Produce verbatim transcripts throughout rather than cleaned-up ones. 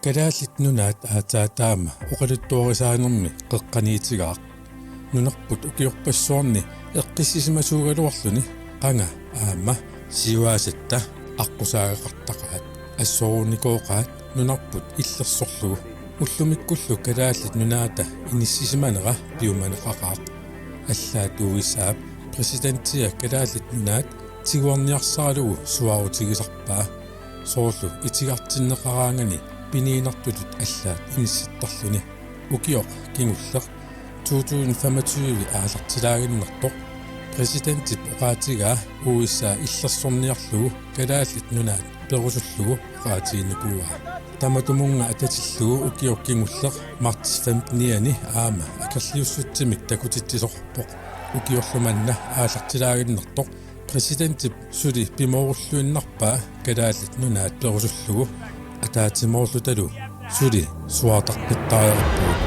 Kalaallit Nunaat aatsaat taama oqaluttuarisaanermi qeqqaniitigaaq. Nunarput ukiorpassuarni eqqissisimasuugaluarluni qanga aamma siuaasatta aqqusaagaqartaqaat, assoruunikooqaat nunarput illersorlugu. Ullumikkullu Kalaallit Nunaata inissisimanera piumaneqaqaaq. Allaat U S A-p præsidentia Kalaallit Nunaat tiguarniarsaralugu suaarutigisarpaa, soorlu itigartinneqaraangani piniartutut allaat inissittarluni. Ukioq kingulleq to tusind femogtyve aallartilaaginnartoq præsidentip oqaatigaa U S A illersorniarlugu Kalaallit Nunaat perusullugu oqaatiginikuuaa. Tamatumunnga atatillugu ukioq kingulleq marts femtenianni aamma akerliussutsimik takutitsisoqarpoq. Ukiorlu manna aallartilaaginnartoq præsidentip suli pimoorulluinnarpaa Kalaallit Nunaat perusullugu ataatsimoorlutalu suli suaartaqqittariaqarpugut.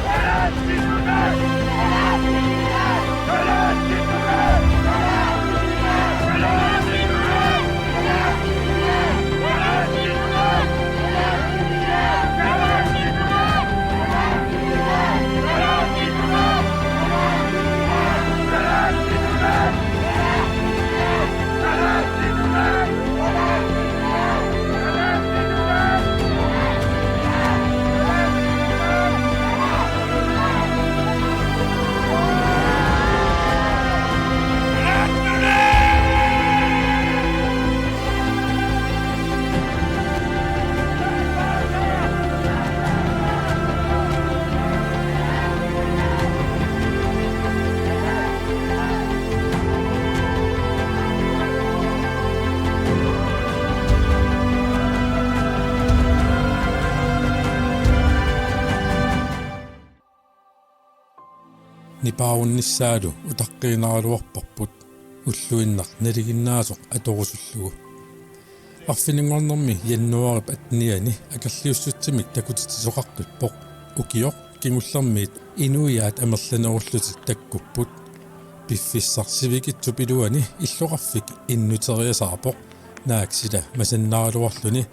Nipaarunissaalu utaqqiinnaraluarparput ulluinnaq nalinginnaasoq atorusullugu. Arfininngornermi januaarip attenianni akerliussutsimik takutitsisoqaqqippoq ukioq kingullermiit inuiaat amerlanerullutik takkupput. Piffissaq sivikitsup iluani illoqarfik innuteriasaarpoq, naak sila masannaraluarluni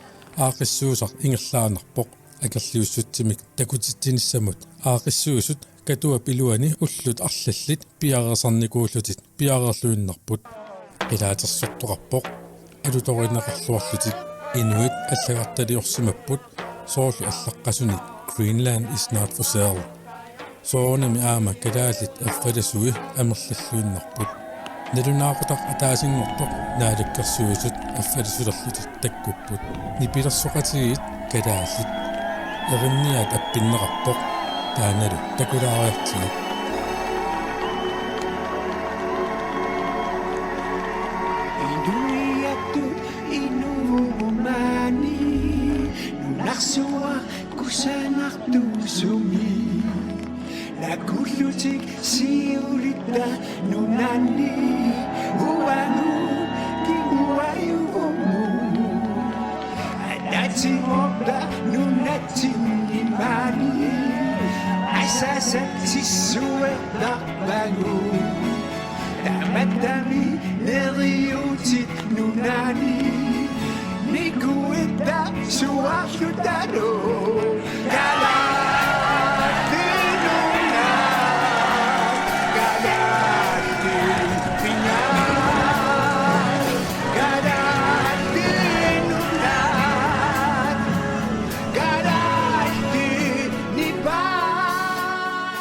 aaqqissuussaq ingerlaannarpoq. Akerliussutsimik takutitsinissamut aaqqissuisut katuap iluani ullut arlallit piareersarnikuullutik piareerluinnarput. Qilaatersortoqarpoq alutorineqarluarlutik. Inuit allagartaliorsimapput, soorlu allaqqasunik "Greenland is not for sale". Soorunami aamma kalaallit erfalasui amerlalluinnarput. Nalunaaqutaq ataasinngortoq Naalakkersuisut erfalasulerlutik takkupput. Nipilersoqatigiit kalaallit. Erinniaat appinneqarpoq, taannalu takulaariartigu. Inuiattut inuugumaani nunarsuaq kusanartuusumi. Nakullutik siulitta nunanni uangalu kinguajuvugut. Ataatsimoorta nunatsinni maani asasatsissuertarpagut. Tamattami neriuutit nunani nikuitta suarlutalu. Kalaallit Nunaat, kalaallit pingaartut, kalaallit nunaat, kalaallit nipaat.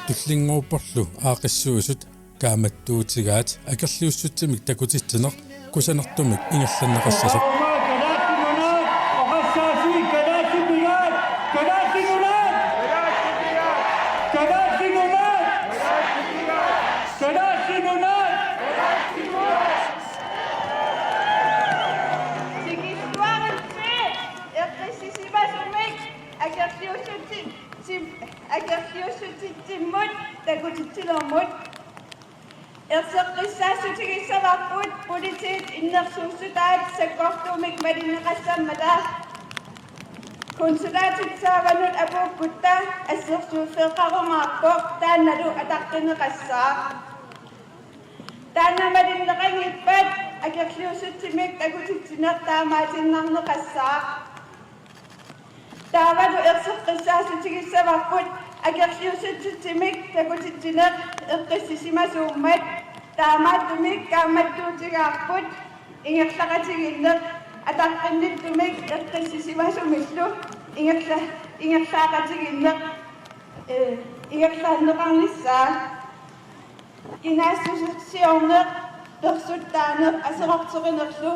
Tullinnguupporlu aaqqissuisut kaammattuutigaat akerliussutsimik takutitsineq kusanartumik ingerlanneqassasoq. Tikilluaritsi eqqissisimasumik akerliussutsi-, sim-, akerliussutsitsimmut takutitsinermut. Erseqqissaatigissavarput politiit innersuussutaat sakkortuumik malinneqassammata. Konsulatip saavanut apuukkutta assersuuffeeqqarumaarpoq, taannalu ataqqineqassaaq. Taanna malinneqanngippat akerliussutsimik takutitsineq taamaatiinnarneqassaaq. Taavalu erseqqissaarutigissavarput akerliussutsimik takutitsineq eqqissisimasuummat, taamaattumik kaammattuutigaarput ingerlaqatigiinneq ataqqinnittumik eqqissisimasumillu ingerla-, ingerlaaqatigiinneq, eh, ingerlaanneqarnissaa. Kinaassusiorneq, persuttaaneq aserorterinerlu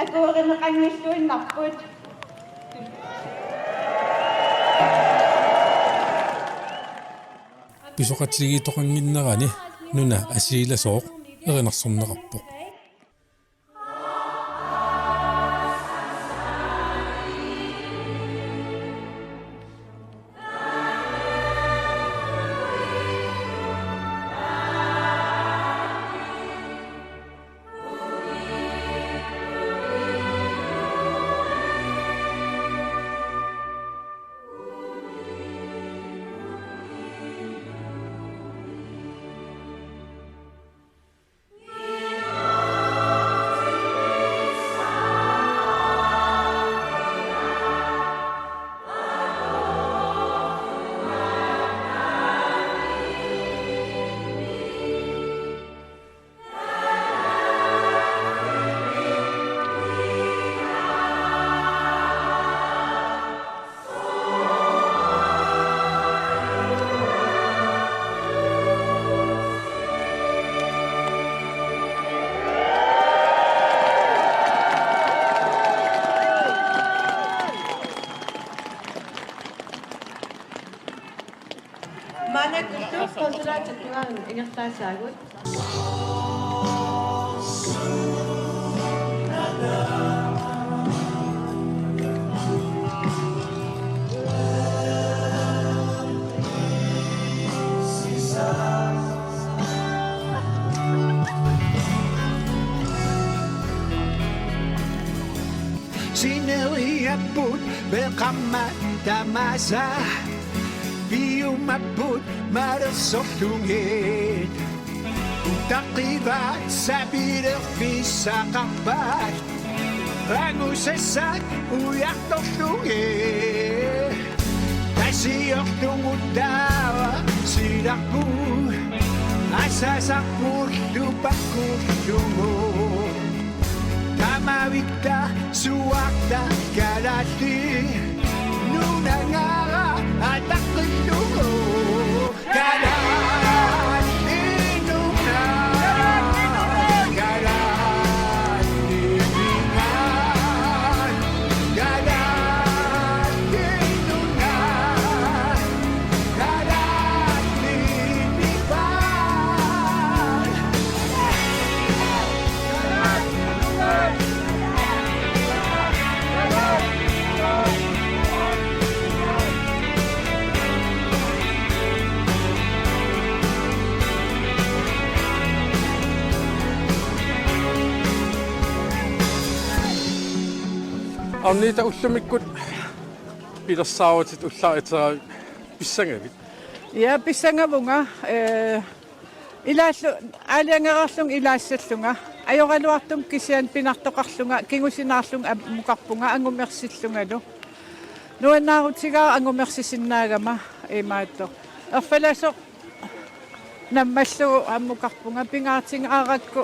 akuerineqanngilluinnarput. Pisoqatigiittoqannginnerani nuna asiilasooq erinarsorneqarpoq. Maannakkut konsulaatip tungaanut ingerlaassaagut. Sineriapput peqarmat tamaasa, piumapput malersorlugit. Utaqqivaa sapilerfissaqarpat, angusassaat ujartorlugit. Tasiorlugu taava silarput, asasarpullu pakkullugu. Tamavitta suarta kalaallit nunangaara ataqqillugu. Kalaallit nunat, kalaallit pingaartut, kalaallit nunat, kalaallit pingaartut. Agnetha, ullumikkut pilersaarutit ullaaq iteravit pissangavit? Ja, pissangavunga, eh, ilaallu-, aalajangereerlunga ilaassallunga. Ajoraluartumik kisianni pinartoqarlunga, kingusinaarlunga ammukarpunga angumersillungalu. Nuannaarutigaara angumersisinnaagama imaattoq. Erfalasoq nammallugu ammukarpunga, pingaartingaarakku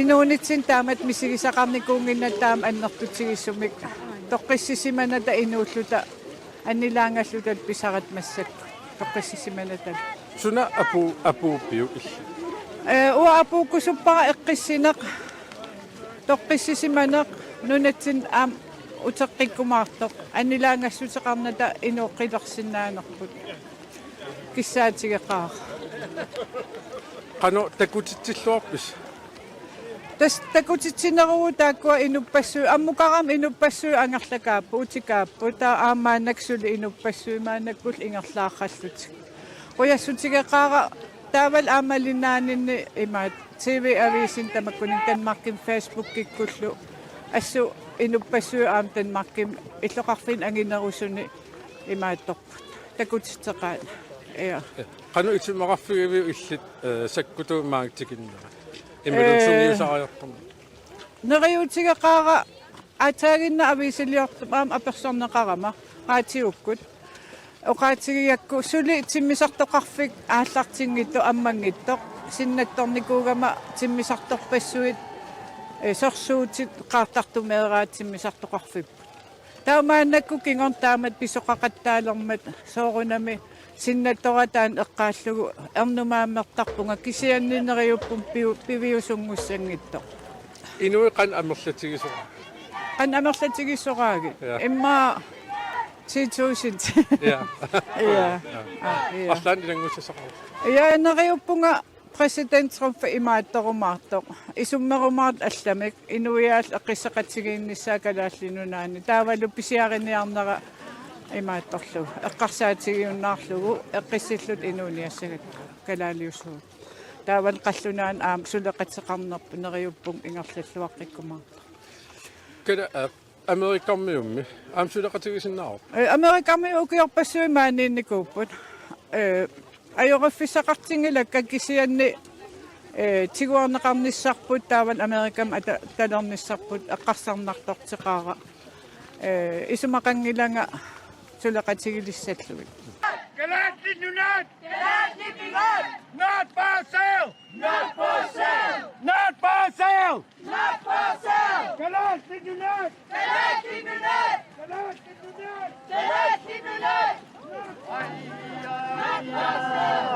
inuunitsinni taamatut misigisaqarnikuunnginnatta taama annertutigisumik. Toqqissisimanata inuulluta annilaangalluta pisaratta massakkut. Toqqissisimanata. Suna apu-, apuuppiuk illit? Ee, uanga apuukkusuppara eqqissineq. Toqqissisimaneq nunatsinni aamma uteqqikkumaartoq. Annilaangassuteqarnata inuup qilersinnaanerput. Kissaatigeqaara. Qanoq takutitsilluarpisi? Tassa takutitsineruvugut taakkua inuppassuit, ammukarama inuppassuit angerlakaapput, utikaapput, taava aamma maannakkut suli inuppassuit, maannakkullu ingerlaarallutik. Qujassutigeqaara taavalu aamma malinnaaninni imaattoq T V-aviisini tamakkuninnga Danmarkimi Facebookikkullu assut inuppassuit aamma Danmarkimi illoqarfinni anginerusuni imaattorput. Takutitseqaat. Ja. Qanoq isumaqarfigiviuk illit, eh, sakkutuut maanga tikinnerat? Imaluunniit, eh, sungiusariartorneq? Neriuutigeqaara aatsaaginnaq aviisiliortumik aamma apersorneqarama. Qaatiukkut. Oqaatigigakku suli timmisartoqarfik aallartinngitsoq ammanngitsoq. Sinnattornikuugama timmisartorpassuit, eh, sorsuutit qaartartumeeraat timmisartoqarfipput. Taamaannakkut kingorna taamatut pisoqaqattaalermat soorunami sinnattorataa eqqaallugu ernumaammertarpunga kisianni neriuppunga piu-, piviusunngussanngitsoq. Inuit qanoq amerlatigisoraagit? Qanoq amerlatigisoraagit? Ja. Immaqa ti tusind. Ja. Ja. Ja. Aa, ja. Arlaannik ilanngussasaqarpoq. Ja, neriuppunga præsident Trump imaattorumaartoq. Isummerumaartoq allamik inuiaat eqqissaqatigiinnissaat Kalaallit Nunaanni. Taavalu pisiariniarnera imaattorlugu. Eqqarsaatigiunnaarlugu eqqissilluta inuuniassagatsigit kalaaliusugut. Taavalu qallunaanut aamma suleqateqarnerput neriuppunga ingerlalluaqqikkumaartoq. Kala-, aa, Amerikarmiummi aamma suleqatigisinnaavoq? Eh, Amerikarmiut ukiorpassuit maaniinnikuupput. Eh, ajoriffissaqartinngilakka kisianni, eh, tiguarneqarnissarput taavalu Amerikami ata-, talernissarput eqqarsarnartorteqaara. Eh, isumaqanngilanga suleqatigilissallugit. Kalaallit Nunaat! Kalaallit Nunaat! Not for sale! Not for sale! Not for sale! Not for sale! Kalaallit Nunaat! Kalaallit Nunaat! Kalaallit Nunaat! Kalaallit Nunaat! Not for sale!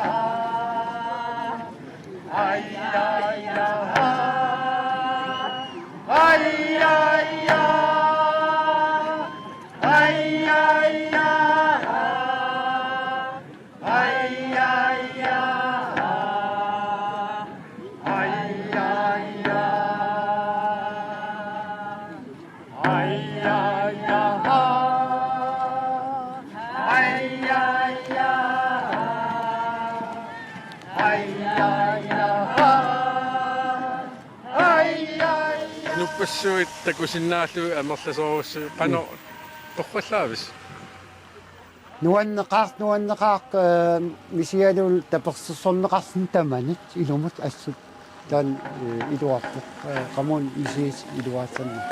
Inuppassuit takusinnaallugit amerlasoorujussuit qanoq torrallaavisi? Nuanneqaaq, nuanneqaaq, eh, misigalugu tapersersorneqarluni tamanit ilumut assut taanna, eh, iluarpoq, eh, qamuuna misigisat iluaassannik.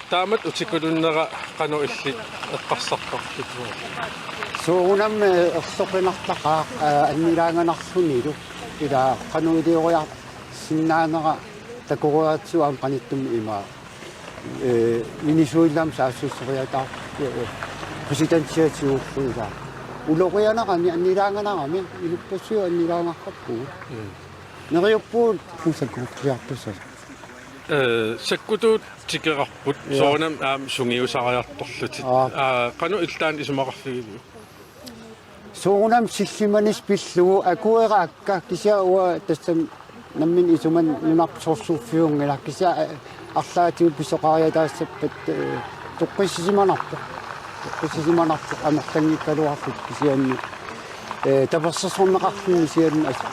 Taamatut utikulunnera qanoq illit eqqarsartarpit? Soorunami, eh, erloqinartaqaaq, eh, annilaanganarlunilu ila qanoq ilioriarsinnaanera takoriaratsigu aamma qanittumi ima. Eh, Venezuelami saassusseriataarpoq, eh, præsidentiata tigullugu. Ulorianarami, annilaanganarami, inuppassuit annilaangarput. Mm. Neriuppugut puusakkuutsiartussaq. Eh, sakkutuut tikerarput, ja, soorunami aamma sungiusariartorlutit. Aa. Aa, qanoq illit taanna isumaqarfigiviuk? Soorunami sillimanissaq pillugu akuera akka kisianni uanga tassami nammineq isumanni nunarput sorsuuffiunngilaq kisianni, eh, arlaatigut pisoqariataassappat, eh, toqqissisimanarpoq. Toqqissisimanarpoq amerlanngikkaluarluta kisianni, eh, tapersersorneqarluni kisianni as-,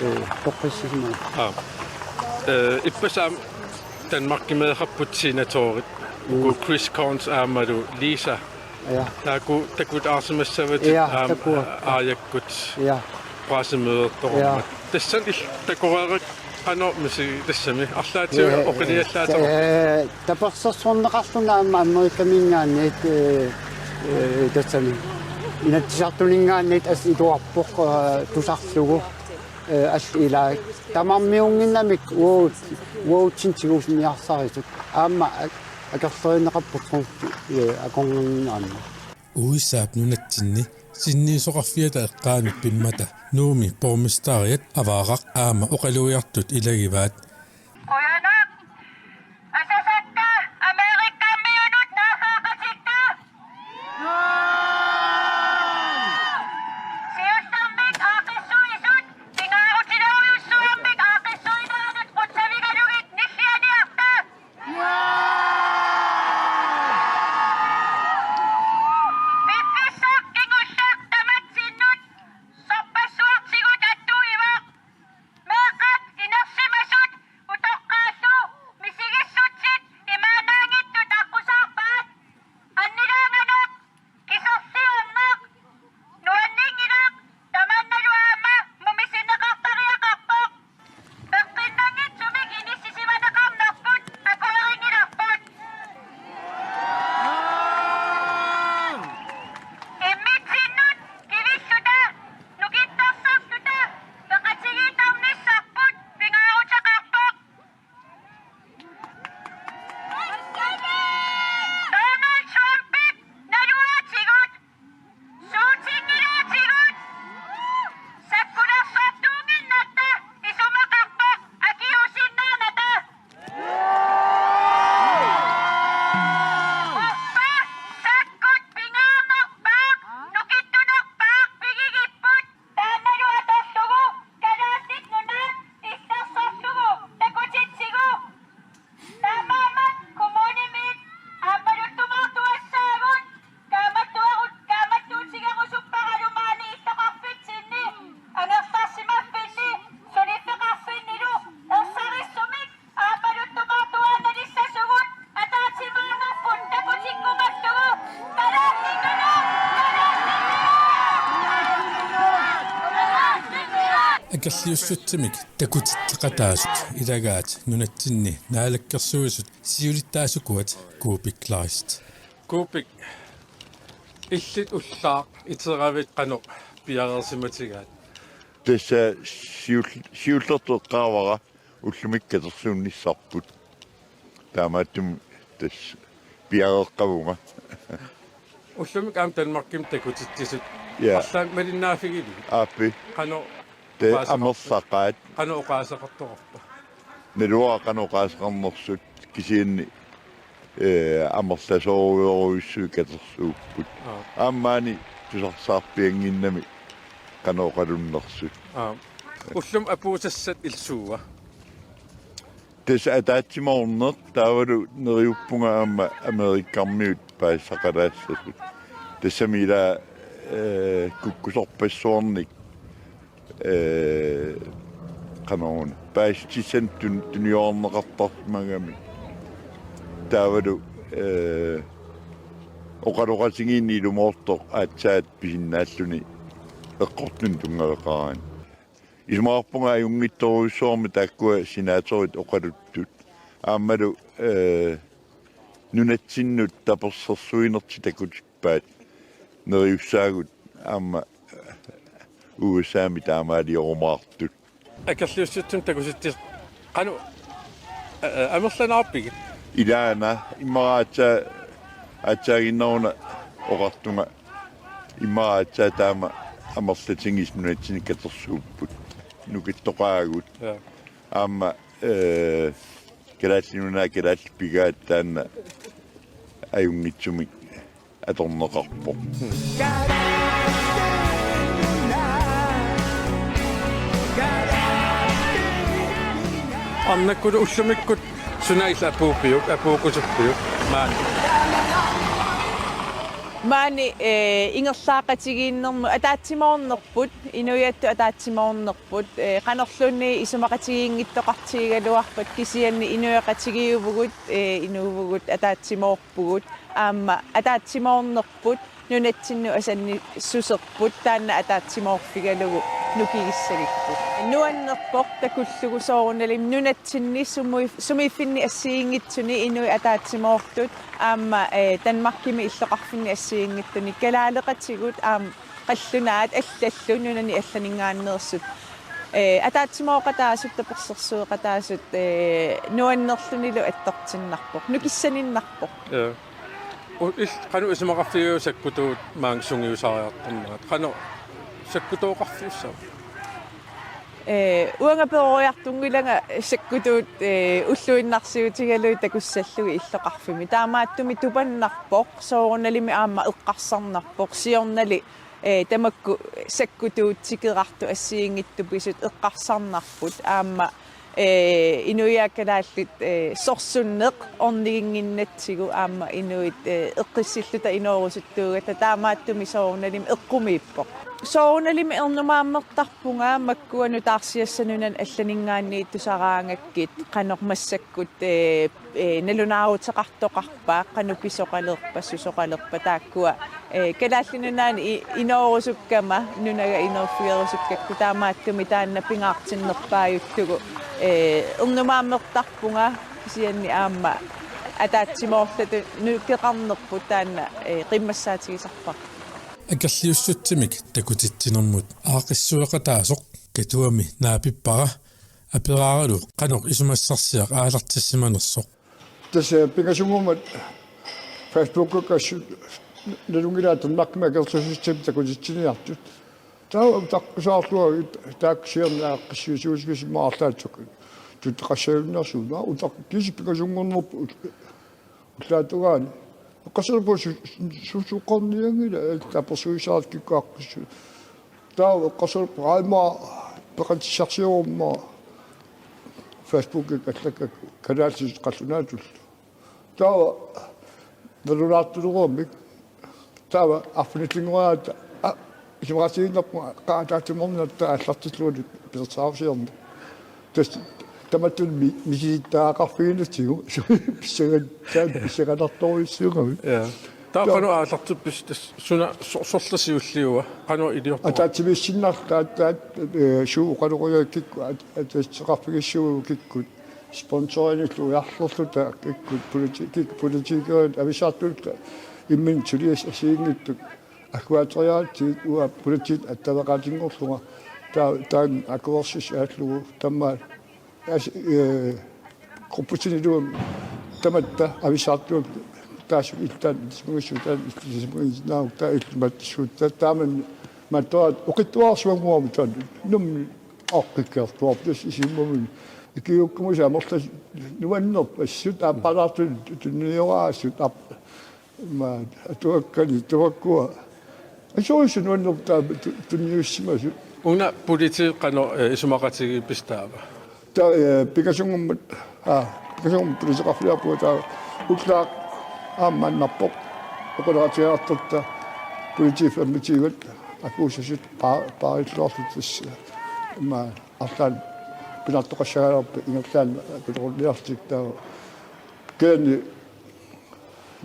eh, toqqissisimanarpoq. Aa. Eh, ippassaq aamma Danmarkimeeqarput senatorit. Mm. Uku Chris Coons aammalu Lisa. Ja. Taakku takutaarsimassavatit, ja, aamma takuakka. Aajakkut. Ja. Pressemødertormat. Ja. Tassani illit takoreerakku qanoq misi-, tassami arlaatigut, ja, oqiliallaatsoq. Eh, tapersersorneqarluni aamma Amerikaminngaanniit, eh, eh, tassami Inatsisartuninngaanniit assut iluarpoq, eh, tusarlugu. Eh, allat ilaat. Tamarmiunnginnamik uagut-, uagutsinnut tigusiniarsarisut. Aamma ak-, akerlerineqarpoq Trump, eh, akornanni aamma. U S A-p nunatsinni sinniisoqarfiata eqqaanut pimmata Nuummi borgmesteriat Avaaraq aamma oqalugiartut ilagivaat. Qujanaq! Asasakka Amerikamiunut naaggaaqatikka! Siullermik aaqqissuisut, pingaarutilerujussuarmik aaqqissuinerannut qutsavigalugit nillianiarta! Piffissaq kingulleq tamatsinnut sorpassuartigut attuivoq. Meeqqat inersimasut Akerliussutsimik takutitseqataasut ilagaat nunatsinni naalakkersuisut siulittaasukuat Kuupik Kleist. Kuupik, illit ullaaq iteravit qanoq piareersimatigaat? Tassa siul-, siullertut eqqaavara ullumikkut katersuunnissarput. Taamaattumik tassa piareeqqavunga. Ullumi aamma Danmarkimi takutitsisut. Ja. Arlaannik malinnaaffigivigit? Aappi. Qanoq Te oqaasaqarpa-, amerlaqaat. Qanoq oqaaseqartoqarpa? Naluara qanoq oqaaseqarnersut kisianni, eh, amerlasoorujorujussuit katersuupput. Aa. Aamma maani tusarsaarpiannginnami qanoq oqalunnersut. Aa. Ullumi apuusassat illit suua? Tassa ataatsimoorneq taavalu neriuppunga aamma Amerikkarmiut paasisaqalaassasut. Tassami ila, eh, kukkusorpassuarnik, eh, qanoruna. Paasissutissanik tun-, tuniorarneqartarsimagami. Taavalu, eh, oqaloqatigiinneq ilumoortoq aatsaat pisinnaalluni eqqortunik tunngaveqaraanni. Isumaqarpunga ajunngitsorujussuarmik taakkua senatorit oqaluttut. Aammalu, eh, nunatsinnut tapersersuinertik takutippaat neriussaagut aamma U S A-mi taamaaliorumaartut. Akerliussutsimik takutitseq qanoq, eh, eh, amerlanaarpigit? Ilaana, immaqa aatsa-, aatsaaginnaruna oqartunga. Immaqa aatsaat taama amerlatigisut nunatsinni katersuupput. Nukittoqaagut. Ja. Aamma, eh, Kalaallit Nunaat kalaallit pigaat taanna ajunngitsumik atorneqarpoq. Arnakkut ullumikkut suna illit apuuppiuk, apuukkusuppiuk maani? Maani, eh, ingerlaaqatigiinnermut ataatsimoornerput, inuiattut ataatsimoornerput, eh, qanorluunniit isumaqatigiinngittoqartigigaluarpat kisianni inuiaqatigiivugut, eh, inuuvugut ataatsimoorpugut, aamma ataatsimoornerput, nunatsinnut asannissuserput, taanna ataatsimoorfigalugu nukigissagipput. Nuannerpoq takullugu soorunalimi nunatsinni sumui-, sumiiffinni assigiinngitsuni inuit ataatsimoortut, aamma, eh, Danmarkimi illoqarfinni assigiinngitsuni kalaaleqatigut, aamma qallunaat allallu nunani allaninngaanneersut. Eh, ataatsimooqataasut, tapersersueqataasut, eh, nuannerlunilu attortinnarpoq, nukissaninnarpoq. Ja. U-, il-, qanoq isumaqarfigiuk sakkutuut maanga sungiusariartornerat? Qanoq sakkutooqarfiussaava? Eh, uanga peroriartunngilanga sakkutuut, eh, ulluinnarsiutigalugit takussallugit illoqarfimmi. Taamaattumik tupannarpoq, soorunalimi aamma eqqarsarnarpoq, siornali, eh, tamakku sakkutuut tikerartut assigiinngitsupisut eqqarsarnarput, aamma, eh, inuiaat kalaallit, eh, sorsunneq orniginnginnatsigu aamma inuit, eh, eqqissilluta inoorusuttuugatta, taamaattumik soorunalimi eqqumiippoq. Soorunalimi ernumaammertarpunga makkua nutaarsiassat nunani allaninngaanniit tusaraangakkit qanoq massakkut, eh, eh, nalunaaruteqartoqarpa, qanoq pisoqalerpa, susoqalerpa taakkua, eh, Kalaallit Nunaanni i-, inoorusukkama, nunaga inoorfigerusukkakku, taamaattumik taanna pingaartinnerpaajullugu, eh, ernumaammertarpunga, kisianni aamma ataatsimoortutut nukeqarnerput taanna, eh, qimmassaatigisarpara. Akerliussutsimik takutitsinermut aaqqissueqataasoq Katuami naapippara, aperaaralu qanoq isumassarsiaq aalartissimanersoq. Tassa pingasunngormat Facebookikkut assut nalunngilaat Danmarkimi akerliussutsimik takutitsiniartut. Taava utaqqisaarluarlugu taakku siorna aaqqissuisuusimasut immaqa arlaat tuttoqassajunnaarsuuvoq. Utaqqisaatit pingasunngornerput ullaap tungaani. Eqqarsalerpunga su-, su-, susoqarnianngilaq, eh, tapersuisaatit kikkut aaqqissuit. Taava eqqarsalerpunga aamma peqatissarsiorama Facebookikkut allakkakka kalaallisut qallunaatullu. Taava nalunaartulerummik. Taava arfinillinnguaata, a, isumaqatigiinnarpunga qaa ataatsimoorneq aallartillugu pilersaarusiorneq. Tassa tamattut mi-, misilittagaqarfiginatsigu pissangan-, taanna pissanganartorujussuugami. Ja. Taava qanoq aallartippisi tassa suna so-, sorleq siulliua qanoq iliortoq? Ataatsimiissinnarluta taava, taava, eh, suut oqaloqajakkikku at-, ataatseqarfigissuugut kikkut. Sponsorinik ujarlerluta kikkut politi-, kikkut politikerit avissaartulluta imminut suliassat assigiinngitsut agguaateriaratsigit uanga politiit attaveqaatinngorlunga taava taanna akuersissaallugu tammaat as-, eh, grupputsinniluunniit tamatta avissaartuupput taassuma illutaan ilisimaginngissutaa ilisimaginnginnaagut taava illumatussuugut taava taamani mattoraat oqitsuararsuannguamik taanna Nuummi oqikkiartuarput tassa isimmamini ikiuukkumusut amerlasuut nuannerput assut aappalaartut tunnioraassut aap- Maani atuakkani tamakku. Asuusi nuannertaa tu-, tunniussimasut. Una politiit qanoq, eh, isumaqatigiippisi taava? Taava, eh, pingasunngormat, aa, pingasunngormat politeqarfigaarpunga taava ullaaq aamma maannarpoq. Oqaloqatigiartorta politiit femogtyve akuusasut paa-, paarilluarlutik tassa. Immaqa arlaannik pinartoqassagaluarpat ingerlaannaq akulerulliarlutik taava. Kisianni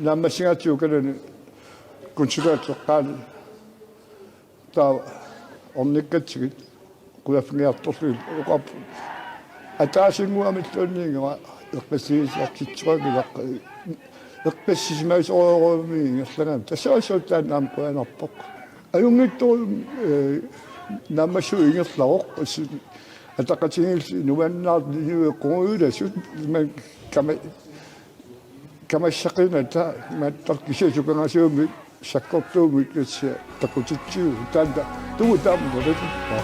naammassigaatigut kalani konsulaateqqaani taava ornikkatsigit qulaffigiartorlugit oqarput. Ataasinnguamilluunniit ingerlaannaq eqqissisimassutissaqanngilaq eqqissisimasorujuummik ingerlagami. Tassa assut taanna aamma qujanarpoq. Ajunngitsorujummik, eh, naammassivoq ingerlavoq. Assut ataqatigiillu nuannaartut qungujullasut imannak kama- Kamassaqinerata mattar kisianni sukangasuumik sakkortuumik kisianni takutitsigu taanna tumu taamma nalatippaa.